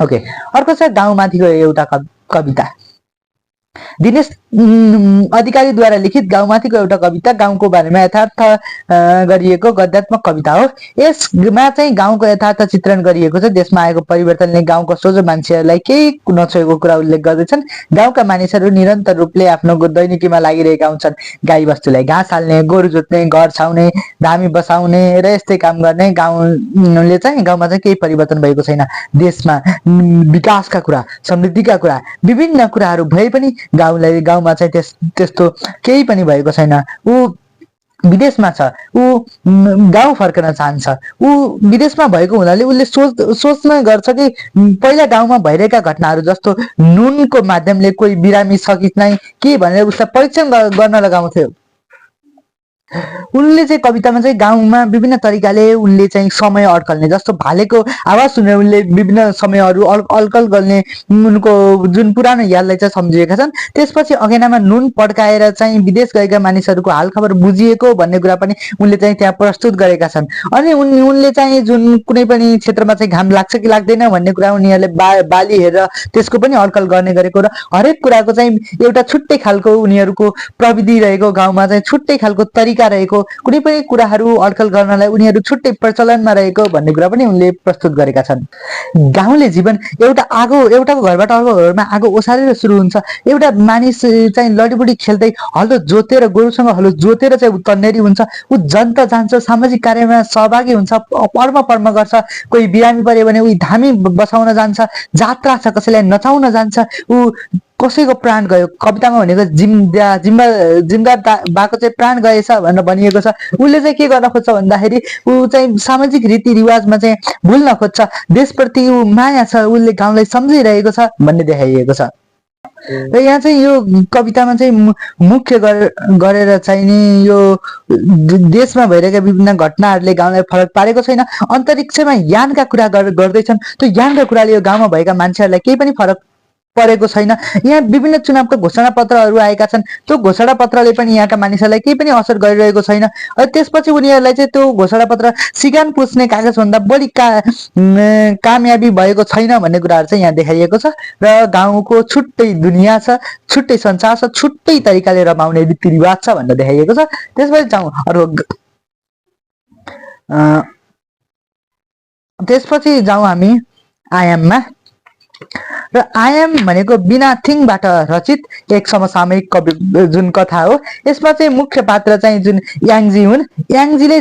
ओके, अर्को छ गाउँमाथिको एउटा कविता, दिनेश अधिकारीद्वारा लिखित गाउँमाथिको एउटा कविता, गाउँको बारेमा यथार्थ गरिएको गद्यात्मक कविता हो। यसमा चाहिँ गाउँको यथार्थ चित्रण गरिएको छ। देशमा आएको परिवर्तनले गाउँको सोझो मान्छेहरूलाई केही नछोएको कुरा उल्लेख गर्दैछन्। गाउँका मानिसहरू निरन्तर रूपले आफ्नो दैनिकीमा लागिरहेका हुन्छन्। गाई बस्तुलाई घाँस हाल्ने, गोरु जोत्ने, घर छाउने, धामी बसाउने र यस्तै काम गर्ने। गाउँले चाहिँ गाउँमा चाहिँ केही परिवर्तन भएको छैन। देशमा विकासका कुरा, समृद्धिका कुरा, विभिन्न कुराहरू भए पनि गाउँमा चाहिँ त्यस्तो केही पनि भएको छैन। ऊ विदेशमा छ, ऊ गाउँ फर्कन चाहन्छ। ऊ विदेशमा भएको हुनाले उसले सोच्न गर्छ कि पहिला गाउँमा भइरहेका घटनाहरू जस्तो नुनको माध्यमले कोही बिरामी छ कि नै के भनेर उसलाई परीक्षण गर्न लगाउँथ्यो। उनले चाहिँ कवितामा चाहिँ गाउँमा विभिन्न तरिकाले उनले चाहिँ समय अड्कल्ने, जस्तो भालेको आवाज सुनेर उनले विभिन्न समयहरू अड्कल गर्ने उनको जुन पुरानो यादलाई चाहिँ सम्झिएका छन्। त्यसपछि अगेनामा नुन पड्काएर चाहिँ विदेश गएका मानिसहरूको हालखबर बुझिएको भन्ने कुरा पनि उनले चाहिँ त्यहाँ प्रस्तुत गरेका छन्। अनि उनले चाहिँ जुन कुनै पनि क्षेत्रमा चाहिँ घाम लाग्छ कि लाग्दैन भन्ने कुरा उनीहरूले बाली हेरेर त्यसको पनि अड्कल गर्ने गरेको र हरेक कुराको चाहिँ एउटा छुट्टै खालको उनीहरूको प्रविधि रहेको, गाउँमा चाहिँ छुट्टै खालको तरिका रहेको, कुनै पनि कुराहरू अड्कल गर्नलाई उनीहरू छुट्टै प्रचलनमा रहेको भन्ने कुरा पनि उनले प्रस्तुत गरेका छन्। गाउँले जीवन एउटाको घरबाट अर्को घरमा आगो ओसारेर सुरु हुन्छ। एउटा मानिस चाहिँ लडीबुडी खेल्दै हलो जोतेर, गोरुसँग हलो जोतेर चाहिँ ऊ तन्नेरी हुन्छ। ऊ जनता जान्छ, सामाजिक कार्यमा सहभागी हुन्छ, पर्म गर्छ। कोही बिरामी पर्यो भने ऊ धामी बसाउन जान्छ, जात्रा छ कसैलाई नचाउन जान्छ। ऊ कसैको प्राण गयो, कवितामा भनेको जिम्दा बाको चाहिँ प्राण गएछ भनेर भनिएको छ। उसले चाहिँ के गर्न खोज्छ भन्दाखेरि ऊ चाहिँ सामाजिक रीतिरिवाजमा चाहिँ भुल्न खोज्छ, देशप्रति ऊ माया छ, उसले गाउँलाई सम्झिरहेको छ भन्ने देखाइएको छ। र यहाँ चाहिँ यो कवितामा चाहिँ मुख्य गरेर चाहिँ नि यो देशमा भइरहेका विभिन्न घटनाहरूले गाउँलाई फरक पारेको छैन। अन्तरिक्षमा यानका कुरा गर्दैछन्, त्यो यानका कुराले यो गाउँमा भएका मान्छेहरूलाई केही पनि फरक परेको छैन। यहाँ विभिन्न चुनावका घोषणा पत्रहरू आएका छन्, त्यो घोषणा पत्रले पनि यहाँका मानिसहरूलाई केही पनि असर गरिरहेको छैन। त्यसपछि उनीहरूलाई चाहिँ त्यो घोषणा पत्र सिगान पुस्ने कागजभन्दा बढी कामयाबी भएको छैन भन्ने कुराहरू चाहिँ यहाँ देखाइएको छ। र गाउँको छुट्टै दुनियाँ छ, छुट्टै संसार छ, छुट्टै तरिकाले रमाउने रीतिरिवाज छ भनेर देखाइएको छ। त्यसपछि जाउँ त्यसपछि जाउँ हामी आयाममा। र आयाम भनेको बिना थिङबाट रचित एक समसामयिक कवि जुन कथा हो। यसमा चाहिँ मुख्य पात्र चाहिँ जुन याङजी हुन्, याङजीले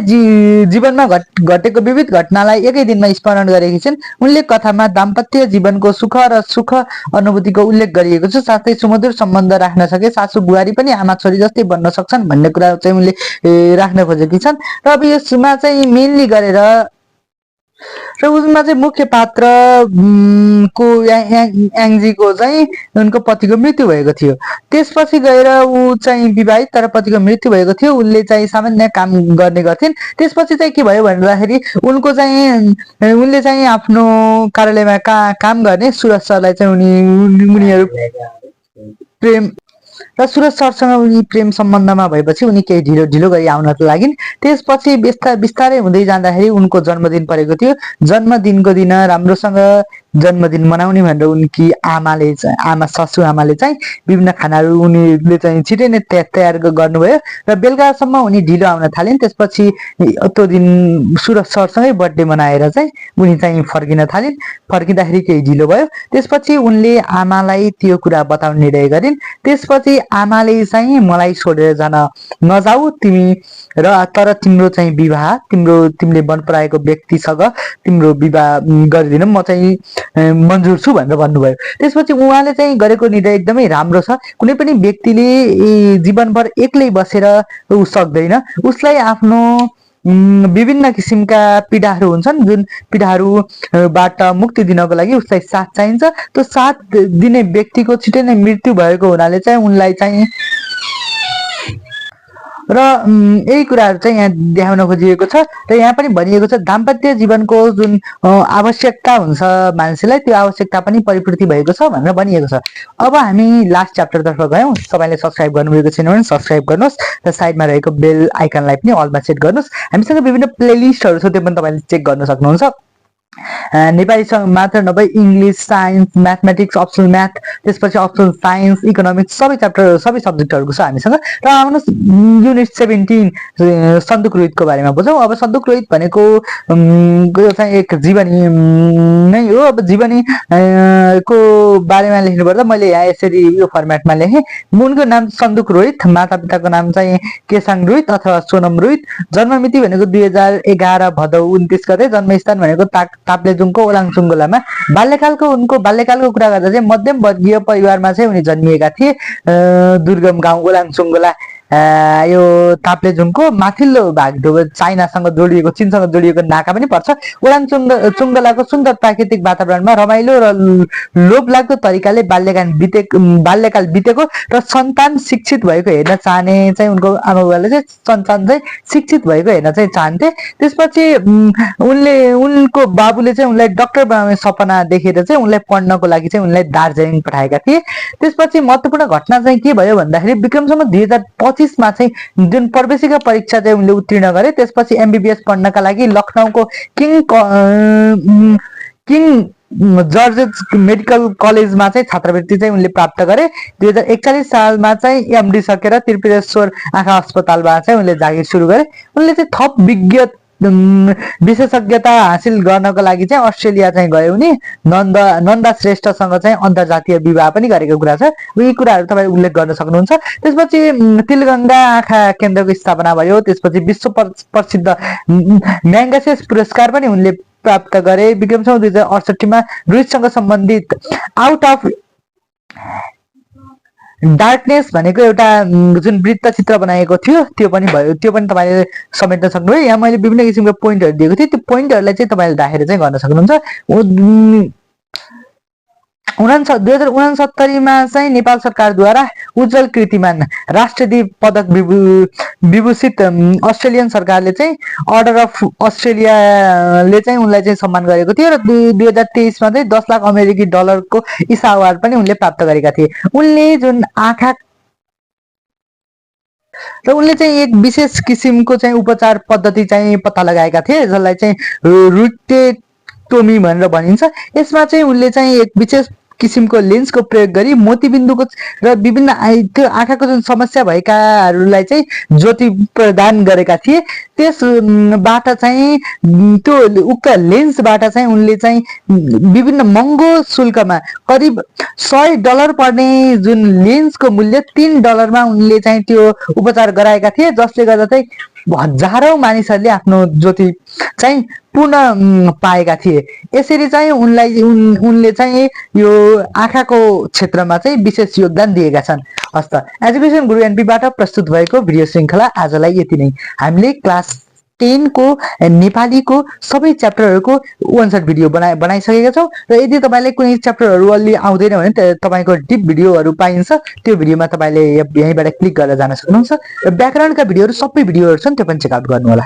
जीवनमा घटेको विविध घटनालाई एकै दिनमा स्मरण गरेकी छिन्। उनले कथामा दाम्पत्य जीवनको सुख र सुख अनुभूतिको उल्लेख गरिएको छ। साथै सुमधुर सम्बन्ध राख्न सके सासू बुहारी पनि आमा छोरी जस्तै बन्न सक्छन् भन्ने कुरा चाहिँ उनले राख्न खोजेकी छन्। र अब यसमा चाहिँ मेनली गरेर र उसमा चाहिँ मुख्य पात्र को याङजीको चाहिँ उनको पतिको मृत्यु भएको थियो। त्यसपछि गएर ऊ चाहिँ विवाहित तर पतिको मृत्यु भएको थियो। उनले चाहिँ सामान्य काम गर्ने गर्थिन्। त्यसपछि चाहिँ के भयो भन्दाखेरि उनको चाहिँ उनले चाहिँ आफ्नो कार्यालयमा काम गर्ने सुरज सरलाई चाहिँ उनीहरू प्रेम र सुरज सरसँग उनी प्रेम सम्बन्धमा भएपछि उनी केही ढिलो गरी आउन लागिन्। त्यसपछि बिस्तारै हुँदै जाँदाखेरि उनको जन्मदिन परेको थियो। जन्मदिनको दिन राम्रोसँग जन्मदिन मनाउने भनेर उनकी आमा ससु आमाले चाहिँ विभिन्न खानाहरू उनीले चाहिँ छिटै नै तयार गर्नुभयो र बेलुकासम्म उनी ढिलो आउन थालिन्। त्यसपछि त्यो दिन सुरज सरसँगै बर्थडे मनाएर चाहिँ उनी चाहिँ फर्किन थालिन्। फर्किँदाखेरि केही ढिलो भयो। त्यसपछि उनले आमालाई त्यो कुरा बताउने निर्णय गरिन्। त्यसपछि आमाले चाहिँ मलाई छोडेर जान नजाऊ तिमी र तर तिम्रो चाहिँ विवाह तिमीले मन पराएको व्यक्तिसँग तिम्रो विवाह गरिदिन म चाहिँ मन्जुर छु भनेर भन्नुभयो। त्यसपछि उहाँले चाहिँ गरेको निर्णय एकदमै राम्रो छ। कुनै पनि व्यक्तिले जीवनभर एक्लै बसेर ऊ सक्दैन। उसलाई आफ्नो विभिन्न किसिमका पीडाहरू हुन्छन्, जुन पीडाहरूबाट मुक्ति दिनको लागि उसलाई साथ चाहिन्छ। त्यो साथ दिने व्यक्तिको छिटै नै मृत्यु भएको हुनाले चाहिँ उनलाई चाहिँ र यही कुराहरू चाहिँ यहाँ देखाउन खोजिएको छ। र यहाँ पनि भनिएको छ दाम्पत्य जीवनको जुन आवश्यकता हुन्छ मान्छेलाई त्यो आवश्यकता पनि परिपूर्ति भएको छ भनेर भनिएको छ। अब हामी लास्ट च्याप्टरतर्फ गयौँ। तपाईँले सब्सक्राइब गर्नुभएको छैन भने सब्सक्राइब गर्नुहोस् र साइडमा रहेको बेल आइकनलाई पनि अलमा सेट गर्नुहोस्। हामीसँग विभिन्न प्लेलिस्टहरू छ, त्यो पनि तपाईँले चेक गर्न सक्नुहुन्छ। नेपाली मात्र नभए English, science, mathematics, optional math, त्यसपछि अप्सनल साइन्स, इकोनोमिक्स सबै च्याप्टर सबै सब्जेक्टहरूको छ हामीसँग। र आउनुहोस् युनिट 17 सन्दुक रोहितको बारेमा बुझौँ। अब सन्दुक रोहित भनेको चाहिँ एक जीवनी नै हो। अब जीवनी को बारेमा लेख्नुपर्दा मैले यहाँ यसरी यो फर्मेटमा लेखेँ। उनको नाम सन्दुक रोहित, मातापिताको नाम चाहिँ केसाङ रोहित अथवा सोनम रोहित। जन्ममिति भनेको 2011 भदौ 29 गते। जन्मस्थान भनेको ताप्लेजुङको ओलाङचुङ्गोलामा। उनको बाल्यकालको कुरा गर्दा चाहिँ मध्यम वर्गीय परिवारमा चाहिँ उनी जन्मिएका थिए। दुर्गम गाउँ ओलाङचुङ्गोला यो ताप्लेजुङको माथिल्लो भाग चाइनासँग जोडिएको, चीनसँग जोडिएको नाका पनि पर्छ। ओलाङचुङ्गोलाको सुन्दर प्राकृतिक वातावरणमा रमाइलो र लोभलाग्दो तरिकाले बाल्यकाल बितेको र सन्तान शिक्षित भएको हेर्न चाहने चाहिँ उनको आमाबुबाले चाहिँ सन्तान चाहिँ शिक्षित भएको हेर्न चाहिँ चाहन्थे। त्यसपछि उनको बाबुले चाहिँ उनलाई डाक्टर बनाउने सपना देखेर चाहिँ उनलाई पढ्नको लागि चाहिँ उनलाई दार्जिलिङ पठाएका थिए। त्यसपछि महत्त्वपूर्ण घटना चाहिँ के भयो भन्दाखेरि विक्रमसम्म 2025 मा चाहिँ जुन प्रवेशिका परीक्षा चाहिँ उनले उत्तीर्ण गरे। त्यसपछि एमबीबीएस पढ्नका लागि लखनऊको किङ जर्जेस मेडिकल कलेजमा चाहिँ छात्रवृत्ति चाहिँ उनले प्राप्त गरे। 2041 सालमा चाहिँ एमडी सकेर त्रिपुरेश्वर आँखा अस्पतालमा चाहिँ उनले जागिर सुरु गरे। उनले चाहिँ थप विशेषज्ञता हासिल गर्नको लागि चाहिँ अस्ट्रेलिया चाहिँ गए। उनी नन्दा श्रेष्ठसँग चाहिँ अन्तर्जातीय विवाह पनि गरेको कुरा छ। यी कुराहरू तपाईँ उल्लेख गर्न सक्नुहुन्छ। त्यसपछि तिलगङ्गा आँखा केन्द्रको स्थापना भयो। त्यसपछि विश्व प्रसिद्ध म्याग्सेसे पुरस्कार पनि उनले प्राप्त गरे। विक्रमसम्म 2068 मा रोहितसँग सम्बन्धित आउट अफ डार्कनेस भनेको एउटा जुन वृत्त चित्र बनाएको थियो त्यो पनि भयो। त्यो पनि तपाईँले समेट्न सक्नुभयो। यहाँ मैले विभिन्न किसिमको पोइन्टहरू दिएको थिएँ। त्यो पोइन्टहरूलाई चाहिँ तपाईँले राखेर चाहिँ गर्न सक्नुहुन्छ। 2069 मा चाहिँ नेपाल सरकारद्वारा उज्जवल कीर्तिमान राष्ट्रदीप पदक विभूषित अस्ट्रेलियन सरकारले चाहिँ अर्डर अफ अस्ट्रेलियाले चाहिँ उनलाई चाहिँ सम्मान गरेको थियो र 2023 मा चाहिँ 10 लाख अमेरिकी डलरको ईसा अवार्ड पनि उनले प्राप्त गरेका थिए। उनले चाहिँ एक विशेष किसिमको चाहिँ उपचार पद्धति चाहिँ पत्ता लगाएका थिए जसलाई चाहिँ रुटेक्टोमी भनेर भनिन्छ। यसमा चाहिँ उनले चाहिँ एक विशेष किसिमको लेन्सको प्रयोग गरी मोतीबिन्दुको र विभिन्न त्यो आँखाको जुन समस्या भएकाहरूलाई चाहिँ ज्योति प्रदान गरेका थिए। त्यसबाट चाहिँ त्यो उक्त लेन्सबाट चाहिँ उनले चाहिँ विभिन्न महँगो शुल्कमा करिब $100 पर्ने जुन लेन्सको मूल्य $3 उनले चाहिँ त्यो उपचार गराएका थिए, जसले गर्दा चाहिँ हजारौं मानिसहरूले आफ्नो ज्योति चाहिँ पूर्ण पाएका थिए। यसरी चाहिँ उनले चाहिँ यो आँखाको क्षेत्रमा चाहिँ विशेष योगदान दिएका छन्। हस्त एजुकेसन गुरु एनपीबाट प्रस्तुत भएको भिडियो श्रृङ्खला आजलाई यति नै। हामीले क्लास 10 को नेपालीको सबै च्याप्टरहरूको 1 शट भिडियो बनाइसकेका छौँ र यदि तपाईँले कुनै च्याप्टरहरू अलि आउँदैन भने तपाईँको डिप भिडियोहरू पाइन्छ। त्यो भिडियोमा तपाईँले यहीँबाट क्लिक गरेर जान सक्नुहुन्छ र व्याकरणका भिडियोहरू सबै भिडियोहरू छन्, त्यो पनि चेकआउट गर्नु होला।